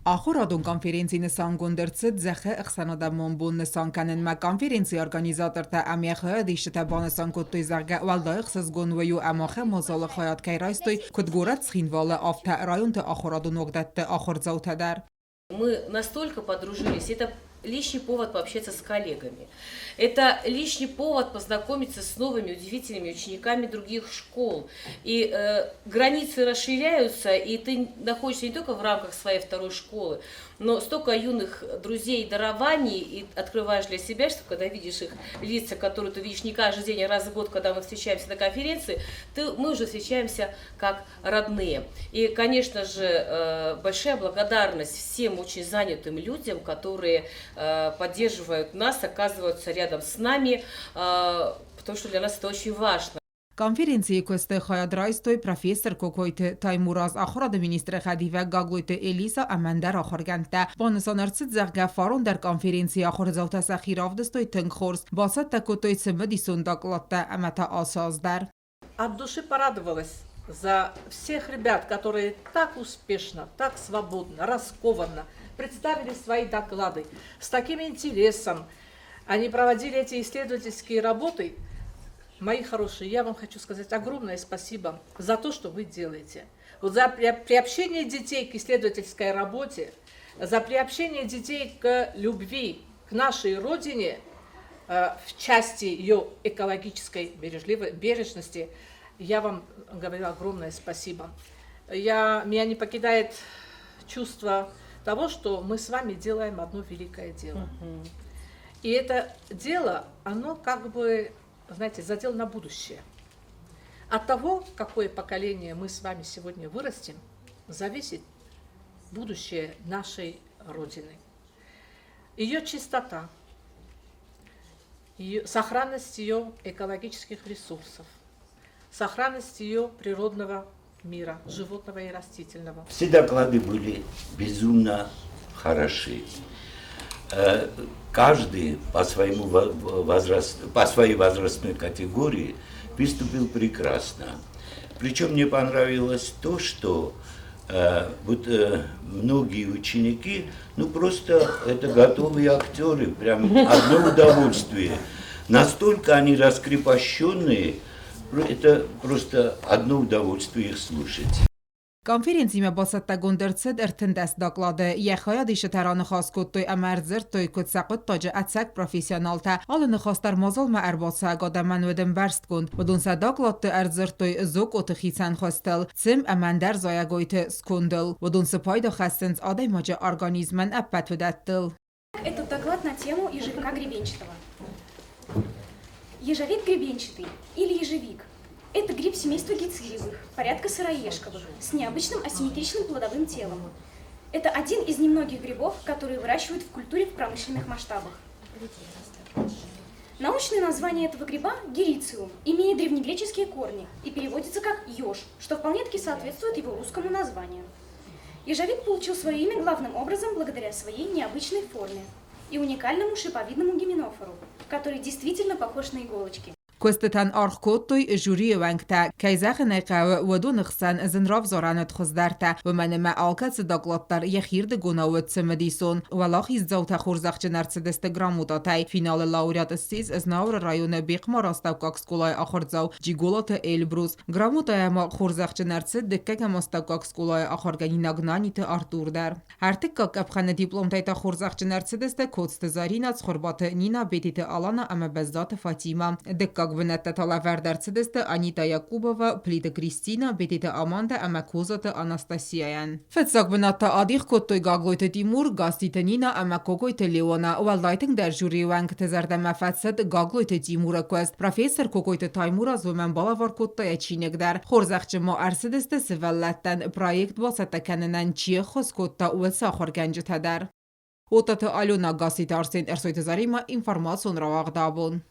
Ахуырадон конференци нысангонд ӕрцыд Зӕххы ӕхсӕнадӕмон бон нысан кӕнынмӕ. Конференцийы организатортӕ ӕмӕ хайадисджытӕ банысан кодтой, зӕгъгӕ, уӕлдай ӕхсызгон вӕййы ӕмӕ ахӕм мадзалы хайад кӕй райстой куыд горӕт Цхинвалы, афтӕ районты ахуырадон уагдӕтты ахуырдзаутӕ дӕр. Мы настолько подружились, это лишний повод пообщаться с коллегами. Это лишний повод познакомиться с новыми удивительными учениками других школ. И границы расширяются, и ты находишься не только в рамках своей второй школы, но столько юных друзей и дарований и открываешь для себя, что когда видишь их лица, которые ты видишь не каждый день, а раз в год, когда мы встречаемся на конференции, мы уже встречаемся как родные. И, конечно же, большая благодарность всем очень занятым людям, которые поддерживают нас, оказываются рядом с нами, потому что для нас это очень важно. Конференцийы куысты хайад райстой профессор Кокойты Таймураз, ахуырады министры хӕдивӕг Гаглойты Элиса ӕмӕ ӕндӕр ахуыргӕндтӕ. Банысан ӕрцыд, зӕгъгӕ, фарон дӕр конференцийы ахуырдзаутӕ сӕхи равдыстой тынг хорз, бацӕттӕ кодтой цымыдисон докладтӕ ӕмӕ та ацы аз дӕр. От души порадовалась за всех ребят, которые так успешно, так свободно, раскованно представили свои доклады, с таким интересом. Они проводили эти исследовательские работы. Мои хорошие, я вам хочу сказать огромное спасибо за то, что вы делаете. Вот за приобщение детей к исследовательской работе, за приобщение детей к любви к нашей родине в части ее экологической бережности, я вам говорю огромное спасибо. Меня не покидает чувство того, что мы с вами делаем одно великое дело. И это дело, оно как бы, знаете, задел на будущее. От того, какое поколение мы с вами сегодня вырастим, зависит будущее нашей Родины. Ее чистота, сохранность ее экологических ресурсов, сохранность ее природного мира, животного и растительного. Все доклады были безумно хороши. Каждый по своей возрастной категории выступил прекрасно. Причем мне понравилось то, что вот многие ученики, ну просто это готовые актеры, прям одно удовольствие. Настолько они раскрепощенные, это просто одно удовольствие их слушать. Конференцимӕ бацӕттӕгонд ӕрцыд 13 доклады. Йӕ хайадисджытӕ раныхас кодтой ӕмӕ ӕрдзырдтой, куыд сӕ хъуыддаджы ӕцӕг профессионалтӕ. Алы ныхас дӕр мадзалмӕ ӕрбацӕуӕг адӕмӕн уыд ӕмбӕрстгонд. Уыдон сӕ докладты ӕрдзырдтой зокъоты хицӕн хуызтыл, цым ӕмӕ ӕндӕр зайӕгойты скондыл. Уыдон цы пайда хӕссынц адӕймаджы организмӕн, ӕппӕт уыдӕттыл. Это доклад на тему ежевика гребенчатого. Ежовик гребенчатый или ежевик – это гриб семейства гециевых, порядка сыроежковых, с необычным асимметричным плодовым телом. Это один из немногих грибов, которые выращивают в культуре в промышленных масштабах. Научное название этого гриба – герициум, имеет древнегреческие корни и переводится как «еж», что вполне-таки соответствует его русскому названию. Ежовик получил свое имя главным образом благодаря своей необычной форме и уникальному шиповидному гименофору, который действительно похож на иголочки. Куыстытӕн аргъ кодтой жюрийы уӕнгтӕ. Кӕй зӕгъын ӕй хъӕуы, уыдоны хсӕн зын равзарӕн уыд хуыздӕртӕ, уымӕн ӕмӕ алкӕцы доклад дӕр йӕхирдыгонау уыд цымыдисон. Уӕлахиздзаутӕ хорзӕхджын ӕрцыдысты грамотатӕй. Финалы лауреат ссис Знауыры районы Бехъмары астӕуккаг скъолайы ахуырдзау Джиголаты Эльбрус. Грамотӕйӕ ма хорзӕхджын ӕрцыд дыккӕгӕм астӕуккаг скъолайы ахуыргӕнинаг Наниты Артур дӕр. Ӕртыккаг къӕпхӕны дипломтӕй та хорзӕхджын ӕрцыдысты Коцты Заринӕ, Цхуырбаты Нина, Бететы Алана ӕмӕ Бӕззаты Фатимӕ. Дыккаг бынӕттӕ та лӕвӕрд ӕрцыдысты Анита Якубова, Плиты Кристина, Бететы Амандӕ ӕмӕ Козаты Анастасияйӕн. Фыццаг бынат та адих кодтой Гаглойты Тимур, Гаститы Нина ӕмӕ Кокойты Леона. Уӕлдай тынгдӕр жюрийы уӕнгты зӕрдӕмӕ фӕцыд Гаглойты Тимуры куыст. Профессор Кокойты Таймураз уымӕн балӕвар кодта йӕ чиныг дӕр. Хорзӕхджын ма ӕрцыдысты сывӕллӕттӕн проект бацӕттӕ кӕнынӕн чи ӕххуыс кодта, уыцы ахуыргӕнджытӕ дӕр. Отаты Алена, Гасситы Арсен, Ӕрсойты Заремӕ, информацион рауагъд абон.